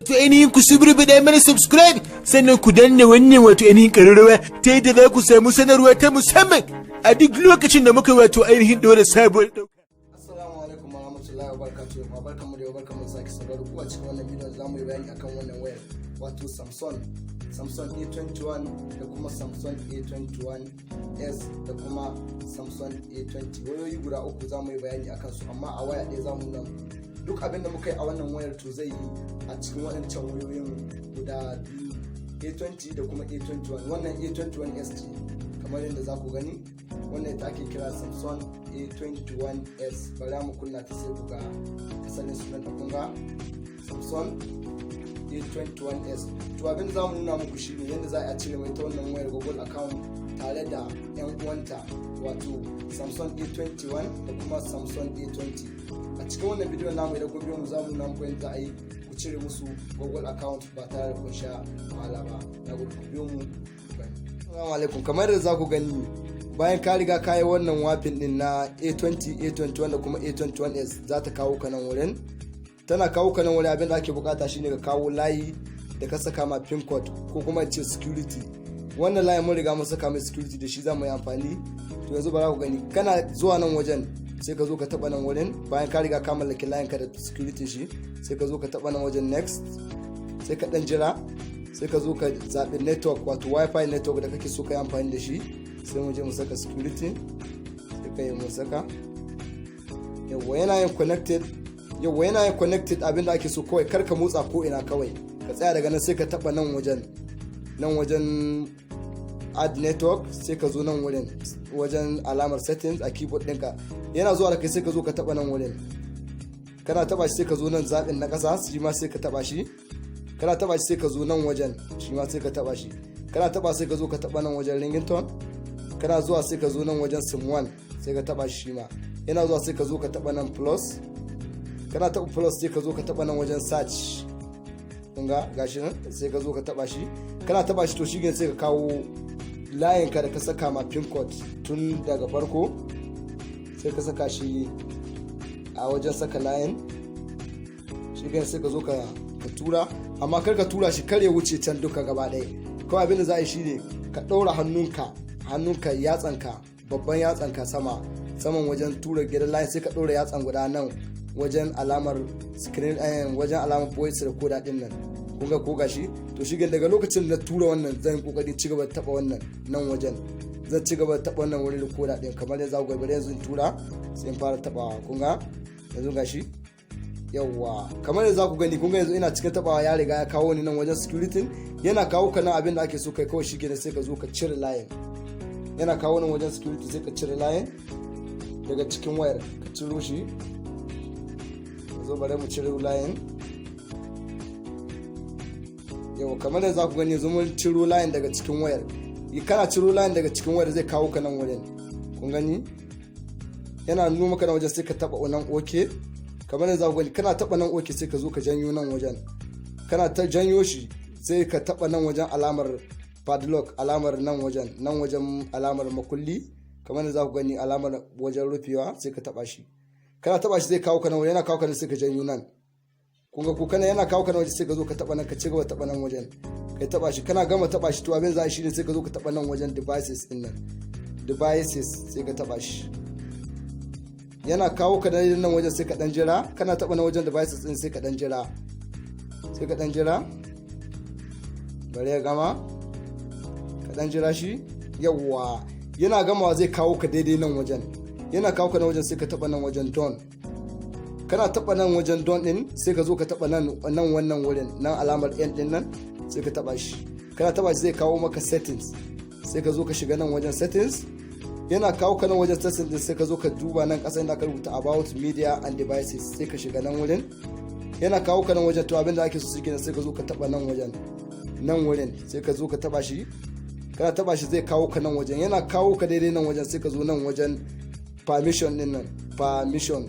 Wato ainihin ku suburbuɗe mana subscribe, sannan ku danna wannan wato ainihin ƙararrawa ta yadda za ku samu sanarwa ta musamman a duk lokacin da muka wato ainihin ɗora sabuwar ɗauka. Assalamu alaikum warahmatullahi wabarakatuh. Wa barkanmu da yau, barkanmu da sake saduwa da ku a cikin wannan bidiyon. Zamu yi bayani akan wannan wayar, wato Samsung A21 da kuma Samsung A21s da kuma Samsung A20. Wayoyi guda uku zamu yi bayani akan su, amma a waya ɗaya zamu nuna duk abin da muka yi a wannan wayar, to zai yi a cikin waɗancan wayoyin guda biyu, A20 da kuma A21. Wannan A21s ce kamar yadda za ku gani. Wannan ita ake kira Samsung A21s. Bari mu kunna ta sai ku ga asalin sunan ta. Kun ga Samsung A21s. To, abin da za mu nuna muku shine yadda za a cire mai ta wannan wayar Google account tare da yan uwanta, wato Samsung A21 da kuma Samsung A20. A cikin wannan bidiyon namu, idan kun biyo mu, za mu nuna muku yadda za a yi ku cire musu Google account ba tare da kun sha wahala ba. Na ku biyo mu ku gani. Assalamu alaikum. Kamar da za ku gani, bayan ka riga ka yi wannan wiping din na A20, A21 da kuma A21s, za ta kawo ka nan wurin. Tana kawo ka nan wurin, abin da ake bukata shine ka kawo layi da ka saka ma pin code ko kuma ce security. Wannan layin mun riga mun saka mai security, da shi za mu yi amfani. To, yanzu bara ku gani. Kana zuwa nan wajen, sai ka zo ka taba nan wurin. Bayan ka riga ka mallaki layin ka da security shi, sai ka zo ka taba nan wajen next, sai ka dan jira, sai ka zo ka zaɓi network, wato WiFi network da kake so ka yi amfani da shi. Sai mu je mu saka security, sai ka yi mu saka. Yawwa, yana yin connected. Yawwa, yana yin connected. Abinda ake so kawai, kar ka motsa ko ina, kawai ka tsaya daga nan. Sai ka taba nan wajen, nan wajen add network. Sai ka zo nan wurin, wajen alamar settings a keyboard ɗinka. Yana zuwa da kai, sai ka zo ka taba nan wurin. Kana taba shi, sai ka zo nan zaɓin na ƙasa, shi ma sai ka taba shi. Kana taba shi, sai ka zo nan wajen, shi ma sai ka taba shi. Kana taba, sai ka zo ka taba nan wajen ringtone. Kana zuwa, sai ka zo nan wajen SIM 1, sai ka taba shi. Ma yana zuwa, sai ka zo ka taba nan plus. Kana taba plus, sai ka zo ka taba nan wajen search. Kun ga gashi nan, sai ka zo ka taba shi. Kana taba shi, to shi sai ka kawo layin ka da ka saka ma pin code tun daga farko, sai ka saka shi a wajen saka layin shi. Sai ka zo ka tura, amma kar ka tura shi, kar ya wuce can duka gaba ɗaya. Kawai abin da za a yi shine ka ɗaura hannunka, yatsanka, babban yatsanka sama saman wajen tura gidan layin, sai ka ɗaura yatsan guda nan wajen alamar screen, wajen alamar voice recorder din nan. Kun ga ko? Gashi. To, shi daga lokacin da tura wannan, zan kokari ci gaba da taba wannan nan wajen, zan ci gaba da taba wannan wurin recorder din kamar yadda za ku ga. Yanzu in tura, sai in fara tabawa. Kun ga yanzu gashi. Yawwa, kamar yadda za ku gani, kun ga yanzu ina cikin tabawa, ya riga ya kawo ni nan wajen security. Yana kawo ka nan, abin da ake so kai kawai shi kenan, sai ka zo ka cire layin. Yana kawo nan wajen security, sai ka cire layin daga cikin wayar, ka ciro shi. Zo, bari mu cire layin. Yau, kamar da za ku gani, yanzu mun ciro layin daga cikin wayar. Kana ciro layin daga cikin wayar, zai kawo ka nan wurin. Kun gani, yana nuna maka nan wajen, sai ka taba nan OK. Kamar da za ku gani, kana taba nan OK, sai ka zo ka janyo nan wajen. Kana ta janyo shi, sai ka taba nan wajen alamar padlock, alamar nan wajen, nan wajen alamar makulli. Kamar da za ku gani, alamar wajen rufewa, sai ka taba shi. Kana taba shi, zai kawo ka nan wajen. Yana kawo ka nan, sai ka janyo nan. Kun ga ko? Kana yana kawo ka nan wajen, sai ka zo ka taba nan, ka ci gaba taba nan wajen, kai taba shi. Kana gama taba shi, to abin za a shi ne sai ka zo ka taba nan wajen devices din nan, devices, sai ka taba shi. Yana kawo ka nan wajen, sai ka dan jira. Kana taba nan wajen devices din, sai ka dan jira, sai ka dan jira, bari ya gama. Ka dan jira shi. Yawwa, yana gamawa, zai kawo ka daidai nan wajen. Yana kawo ka nan wajen, sai ka taba nan wajen done. Kana taba nan wajen done din, sai ka zo ka taba nan, nan wannan wurin nan, alamar n din nan, sai ka taba shi. Kana taba shi, zai kawo maka settings. Sai ka zo ka shiga nan wajen settings. Yana kawo ka nan wajen settings din, sai ka zo ka duba nan kasa inda aka rubuta about media and devices, sai ka shiga nan wurin. Yana kawo ka nan wajen, to abinda ake so shi sai ka zo ka taba nan wajen, nan wurin, sai ka zo ka taba shi. Kana taba shi, zai kawo ka nan wajen. Yana kawo ka daidai nan wajen, sai ka zo nan wajen permission din nan, permission,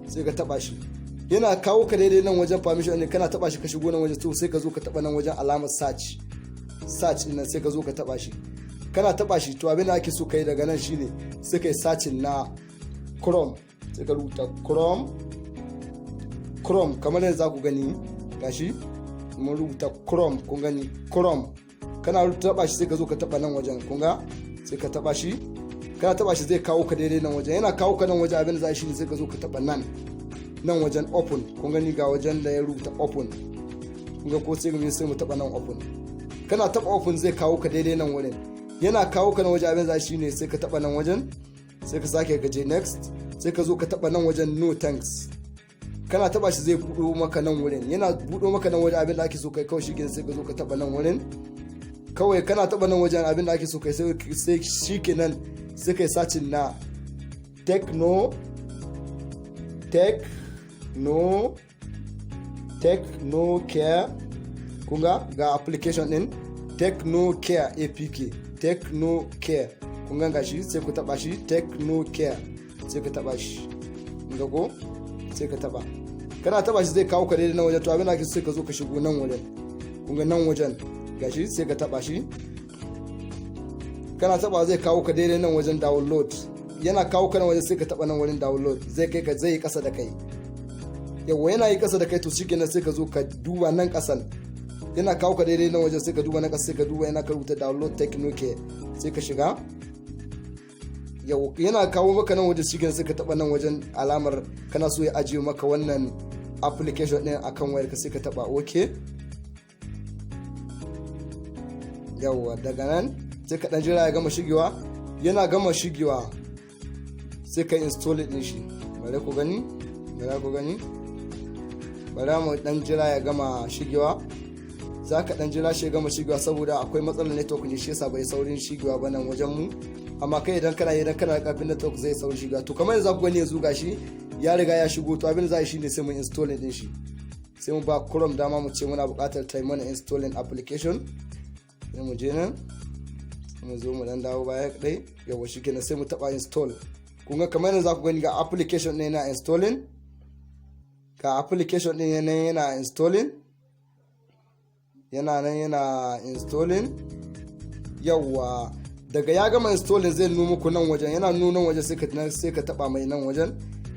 sai ka taba shi. Yana kawo ka daidai nan wajen permission din, kana taba shi, ka shigo nan wajen, to sai ka zo ka taba nan wajen alamar search, search din nan, sai ka zo ka taba shi. Kana taba shi, to abin da ake so kai daga nan shine sai kai searching na Chrome, sai ka rubuta Chrome, Chrome, kamar yadda za ku gani gashi. Mun rubuta Chrome, kun gani, Chrome. Kana taba shi, sai ka zo ka taba nan wajen. Kun ga, sai ka taba shi. Kana taba shi, zai kawo ka daidai nan wajen. Yana kawo ka nan wajen, abin da za shi ne sai ka zo ka taba nan wajen open. Kun gani, ga wajen da ya rubuta open. Kun ga ko? Sai mu taba nan open. Kana taba open, zai kawo ka daidai nan wurin. Yana kawo ka nan wajen, abin da za shi ne sai ka taba nan wajen, sai ka sake ka je next, sai ka zo ka taba nan wajen no thanks. Kana taba shi, zai buɗo maka nan wurin. Yana buɗo maka nan wajen, abin da ake so kai kawai shi, sai ka zo ka taba nan wurin kawai. Kana taba nan wajen, abin da ake so kai, sai shikenan, sai kai searching na Techno Care. Kunga ga application din Techno Care APK, Techno Care. Kun ga gashi, sai ku taba shi, Techno Care, sai ka taba shi. Ga ko, sai ka taba. Kana taba shi, zai kawo ka daidai nan wajen. To, abin da ake, sai ka zo ka shigo nan wajen. Kun ga nan wajen gashi, sai ka taba shi. Kana taba, zai kawo ka daidai nan wajen download. Yana kawo ka nan wajen, sai ka taba nan wurin download. Zai kai ka, zai yi kasa da kai. Yawa, yana yi kasa da kai. To shikenan, sai ka zo ka duba nan kasan. Yana kawo ka daidai nan wajen, sai ka duba nan kasa, sai ka duba yana ka rubuta download Technocare, sai ka shiga. Yau yana kawo maka nan wajen, shikenan, sai ka taba nan wajen alamar kana so ya ajiye maka wannan application din akan wayar ka, sai ka taba ok. Yawwa, daga nan sai ka dan jira ya gama shigewa. Yana gama shigewa, sai ka install din shi. Bari ku gani, bari ku gani. Bari mu dan jira ya gama shigewa. Za ka dan jira shi ya gama shigewa, saboda akwai matsalar network ne, shi yasa bai saurin shigewa ba nan wajen mu. Amma kai idan kana da karfin network, zai saurin shigewa. To, kamar yanzu za ku gani, yanzu gashi ya riga ya shigo. To, abin da za a yi shine sai mun install din shi, sai mu ba Chrome dama, mu ce muna buƙatar ta yi mana installing application. Sai mu je nan, mu zo mu dan dawo baya dai. Yawa, shi kenan, sai mu taba install. Kun ga, kamar yanzu za ku gani, ga application ɗin yana installing, ga application ɗin yana yana installing, yana nan yana installing. Yawa, daga ya gama installing, zai nuna muku nan wajen. Yana nuna wajen, sai ka taba mai nan wajen.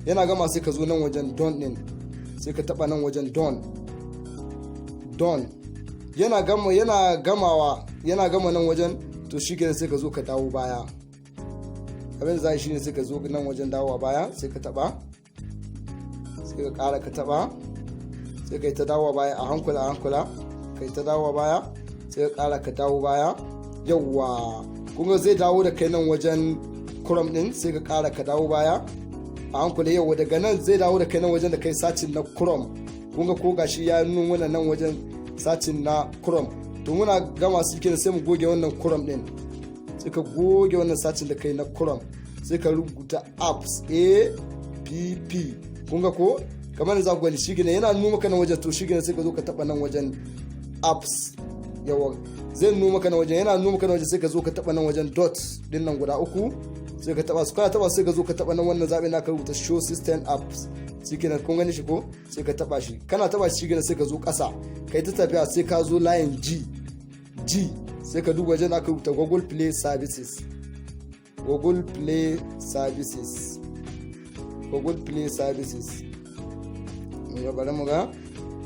Yana gama, sai ka zo nan wajen done din, sai ka taba nan wajen done. Done. Yana gama, yana gamawa, yana gama nan wajen. To shi sai ka zo ka dawo baya. Abin za shi ne sai ka zo nan wajen dawowa baya, sai ka taba, sai ka kara ka taba, sai ka yi ta dawowa baya a hankula a hankula, ka yi ta dawowa baya, sai ka kara ka dawo baya. Yawwa, kun ga zai dawo da kai nan wajen Chrome din, sai ka kara ka dawo baya a hankula. Yawwa, daga nan zai dawo da kai nan wajen da kai searching na Chrome. Kun ga ko? Gashi ya nuna nan wajen searching na Chrome. To, muna gama su kenan, sai mu goge wannan Chrome din. Sai ka goge wannan searching da kai na Chrome, sai ka rubuta apps, A P P. Kun ga ko? Kamar za ku gani, shi yana nuna maka nan wajen. To shi sai ka zo ka taba nan wajen apps. Yawa, zai nuna maka nan wajen. Yana nuna maka nan wajen, sai ka zo ka taba nan wajen dot din nan guda uku, sai ka taba su. Kana taba, sai ka zo ka taba nan wannan zaɓi na ka rubuta show system apps. Shi kenan, kun gani shi ko? Sai ka taba shi. Kana taba shi, kenan, sai ka zo ƙasa, kai ta tafiya, sai ka zo layin G G, sai ka duba wajen aka rubuta Google Play Services, Google Play Services, Google Play Services. Bari mu ga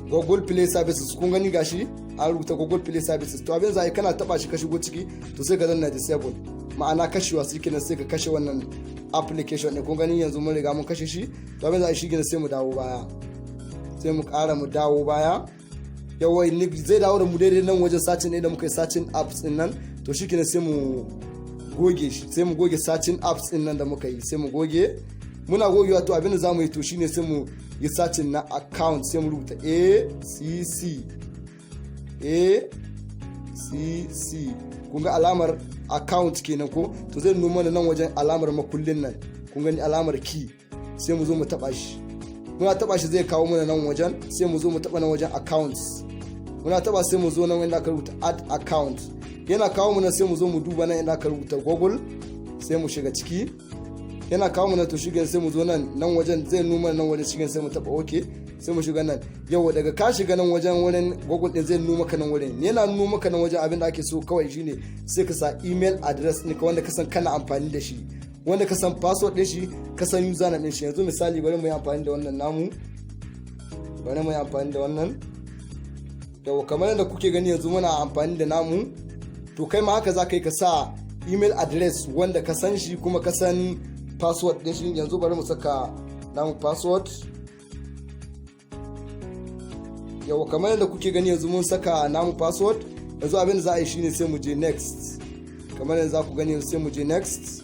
Google Play Services. Kun gani, gashi an rubuta Google Play Services. To, abin za a, kana taba shi, ka shigo ciki, to sai ka danna disable, ma'ana kashewa. Sai kenan, sai ka kashe wannan application ne. Kun gani, yanzu mun riga mun kashe shi. To, abin za a shi, sai mu dawo baya, sai mu kara mu dawo baya. Yawa, zai dawo da mu daidai nan wajen searching ne da muka yi searching apps din nan. To shi kenan, sai mu goge shi, sai mu goge searching apps din nan da muka yi, sai mu goge. Muna gogewa, to abin da za mu yi, to shine sai mu yi searching na account, sai mu rubuta A C C A C C. Kun ga alamar account kenan ko? To, zai nuna mana nan wajen alamar makullin nan. Kun gani, alamar key. Sai mu zo mu taba shi. Muna taba shi, zai kawo mana nan wajen. Sai mu zo mu taba nan wajen accounts. Muna taba, sai mu zo nan inda aka rubuta add account. Yana kawo mana, sai mu zo mu duba nan inda aka rubuta Google, sai mu shiga ciki. Yana kawo mana, to shigan, sai mu zo nan nan wajen, zai nuna nan wajen shigan, sai mu taba ok, sai mu shiga nan. Yau daga ka shiga nan wajen wurin Google din, zai nuna maka nan wurin. Yana nuna maka nan wajen, abin da ake so kawai shine sai ka sa email address ne ka wanda ka san kana amfani da shi, wanda ka san password din shi, ka san username din shi. Yanzu misali, bari mu yi amfani da wannan namu, bari mu yi amfani da wannan. Yau kamar yadda kuke gani, yanzu muna amfani da namu. To kai ma haka za ka yi, ka sa email address wanda ka san shi kuma ka san password din shi. Yanzu bari mu saka namu password. Yau kamar yadda kuke gani, yanzu mun saka namu password. Yanzu abin da za a yi shine sai mu je next. Kamar yanzu za ku gani, sai mu je next.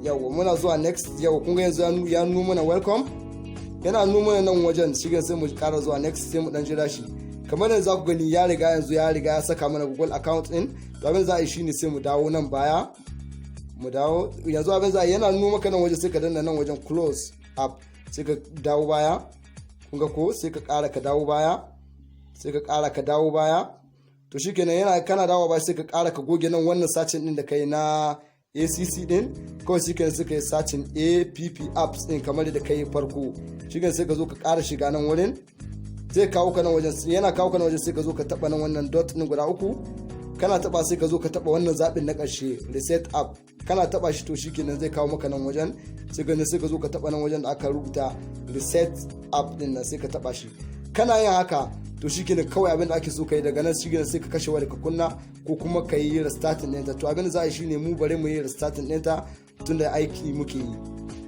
Yau muna zuwa next. Yau kun ga yanzu ya nuna mana welcome, yana nuna mana nan wajen shiga. Sai mu kara zuwa next, sai mu dan jira shi. Kamar yanzu za ku gani, ya riga yanzu ya riga ya saka mana Google account din. To abin za a yi shine sai mu dawo nan baya, mu dawo. Yanzu abin za a yi, yana nuna maka nan waje, sai ka danna nan wajen close app, sai ka dawo baya. Kun ga ko? Sai ka kara ka dawo baya, sai ka kara ka dawo baya. To shikenan, yana kana dawo baya, sai ka kara ka goge nan wannan searching din da kai na ACC din. Kawai shikenan, sai ka yi searching APP apps din kamar da kai farko. Shikenan, sai ka zo ka kara shiga nan wurin, zai kawo ka nan wajen. Yana kawo ka nan wajen, sai ka zo ka taba nan wannan dot din guda uku. Kana taba, sai ka zo ka taba wannan zaɓin na ƙarshe, reset app. Kana taba shi, to shikenan, zai kawo maka nan wajen. Sai ka sai ka zo ka taba nan wajen da aka rubuta reset app din nan, sai ka taba shi. Kana yin haka, to shikenan, kawai abin da ake so kai daga nan, shikenan, sai ka kashe wayar ka kunna ko kuma ka yi restarting ɗinta. To abin da za a yi shine, mu bari mu yi restarting ɗinta tunda aiki muke yi.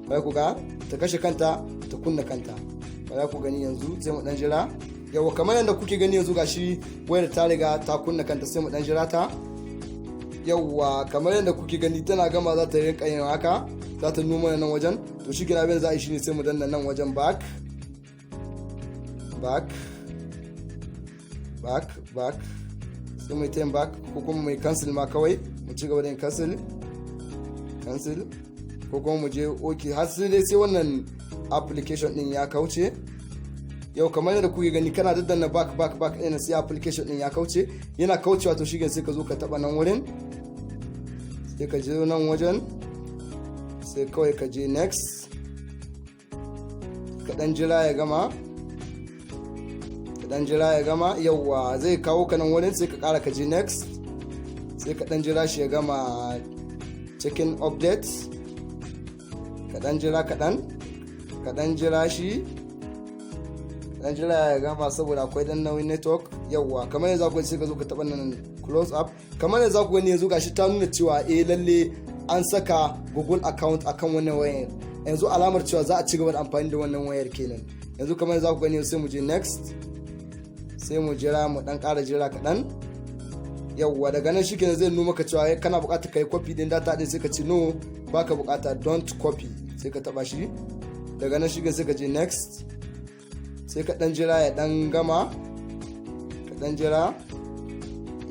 Bai ku ga ta kashe kanta, ta kunna kanta. Ba ku gani yanzu, sai mu dan jira. Yawa, kamar yadda kuke gani yanzu, gashi wayar ta riga ta kunna kanta, sai mu dan jira ta. Yawa, kamar yadda kuke gani, tana gama za ta rinka yin haka, za ta nuna nan wajen. To shi kenan, abin za a yi shine sai mu danna nan wajen back, back, back, back, sai mu yi back ko kuma mu yi cancel ma kawai, mu ci gaba da yin cancel, cancel, ko kuma mu je ok, har sai dai sai wannan application din ya kauce. Yau kamar yadda kuke gani, kana daddanna back, back, back ɗin, sai application din ya kauce. Yana kaucewa, to shi sai ka zo ka taba nan wurin, sai ka je nan wajen, sai kawai ka je next. Ka dan jira ya gama, ka dan jira ya gama. Yauwa, zai kawo ka nan wurin, sai ka kara ka je next, sai ka dan jira shi ya gama checking update. Ka dan jira kaɗan, ka dan jira shi, dan jira ya gama saboda akwai dan nauyin network. Yawwa, kamar yanzu ku sai ka zo ka taba nan close app. Kamar yanzu ku gani, yanzu gashi ta nuna cewa eh, lalle an saka Google account akan wannan wayar. Yanzu alamar cewa za a ci gaba da amfani da wannan wayar kenan. Yanzu kamar yanzu ku gani, sai mu je next, sai mu jira, mu dan ƙara jira kaɗan. Yawwa, daga nan shikenan, zai nuna maka cewa kana buƙatar kai copy din data din, sai ka ce no, baka buƙata, don't copy, sai ka taba shi. Daga nan shikenan, sai ka je next, sai ka dan jira ya dan gama, ka dan jira.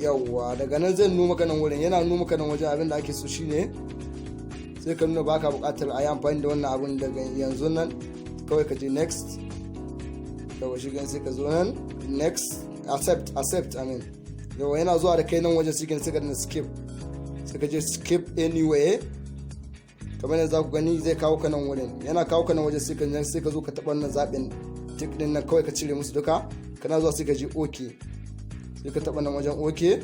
Yawwa, daga nan zai nuna maka nan wurin. Yana nuna maka nan wajen, abin da ake so shine sai ka nuna baka buƙatar a yi amfani da wannan abun daga yanzu nan, kawai ka je next. Yawa, shi sai ka zo nan next, accept, accept, I mean. Yawa, yana zuwa da kai nan wajen, sai ka danna skip, sai ka je skip anyway. Kamar yanzu za ku gani, zai kawo ka nan wurin. Yana kawo ka nan wajen, sai ka zo ka taɓa wannan zaɓin tick din nan, kawai ka cire musu duka. Kana zuwa, sai ka je ok, sai ka taɓa nan wajen ok.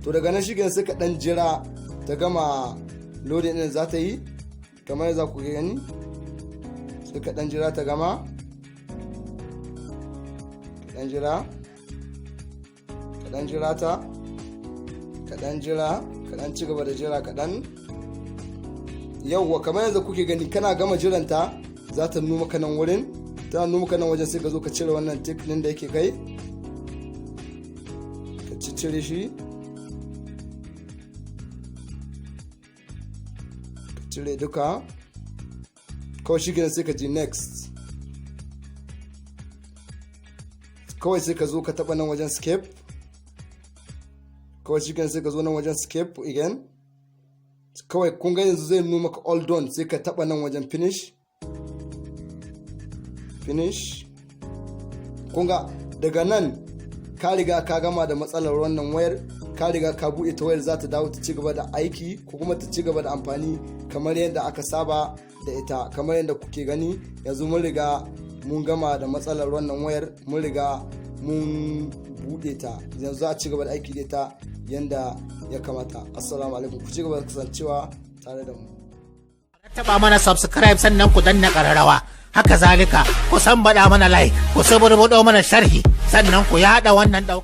To daga nan shi sai ka ɗan jira ta gama loading din za ta yi. Kamar za ku gani, sai ka ɗan jira ta gama, ka ɗan jira, ka ɗan jira ta, ka ɗan jira, ka ɗan ci gaba da jira kaɗan. Yauwa, kamar yanzu kuke gani, kana gama jiranta za ta nuna maka nan wurin. Tana nuna maka nan wajen, sai ka zo ka cire wannan tick din da yake kai, ka cire shi, ka cire duka. Kawai shi sai ka je next. Kawai sai ka zo ka taba nan wajen skip. Kawai shi sai ka zo nan wajen skip again. Kawai kun ga yanzu zai nuna maka all done, sai ka taba nan wajen finish, finish. Kun ga daga nan ka riga ka gama da matsalar wannan wayar, ka riga ka buɗe ta. Wayar za ta dawo ta ci gaba da aiki ko kuma ta ci gaba da amfani kamar yadda aka saba da ita. Kamar yadda kuke gani, yanzu mun riga mun gama da matsalar wannan wayar, mun riga mun buɗe ta, yanzu za a ci gaba da aiki da ita yadda ya kamata. Assalamu alaikum, ku ci gaba da kasancewa tare da mu. Taba mana subscribe, sannan ku danna kararrawa. Haka zalika ku san baɗa mana like, ku saburbuɗo mana sharhi. Sannan ku yaɗa wannan ɗauka.